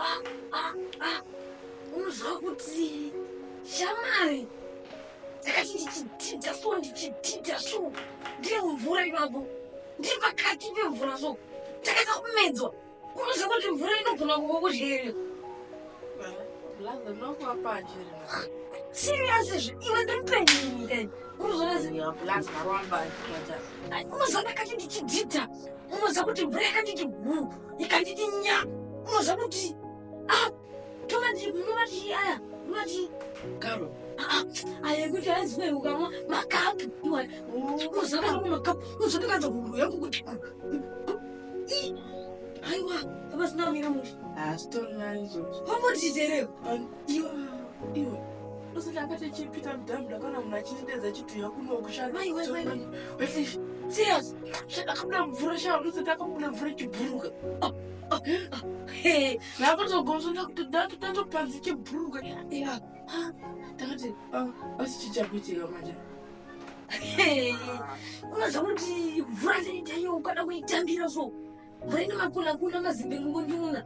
Ah, ah, ah. Unoziva kuti shamari ndakati ndichidhidha so ndichidhidha so ndiri mumvura ipapo ndiri pakati pemvura so ndakaita kumedzwa. Unoziva kuti mvura inogona kuva kuzheri. Serious izvi iwe ndiri mupenyu ini kai. Unoziva unoziva ndakati ndichidhidha unoziva kuti mvura yakanditi gu ikanditi nya unoziva kuti ah tomati munomati aya munoti Karo. aya ekuti aizive ukamwa makapu iwa unoziva kuti makapu unoziva ndikaita huro yangu kuti ii aiwa apasina kumira mushe Hazvitori nani izvozvo. wambotiterewo Iwe iwe. Usati akati chipita mudhamu ndakaona munhu achindidedza chituya kuno kushanda. Mai, wai, wai, wai. Wefish. Serious? Ndakabuda mvura sha ndosati akabuda mvura ichibhuruka. Hey, Ndakutogozo ndatopanzi ichibhuruka. yeah. Ndakati ah, asi chichakuitika manje. Hey, unoziva kuti mvura chaiyo ukada kuitambira so mvura ine makona kuna mazimbe ngondiona.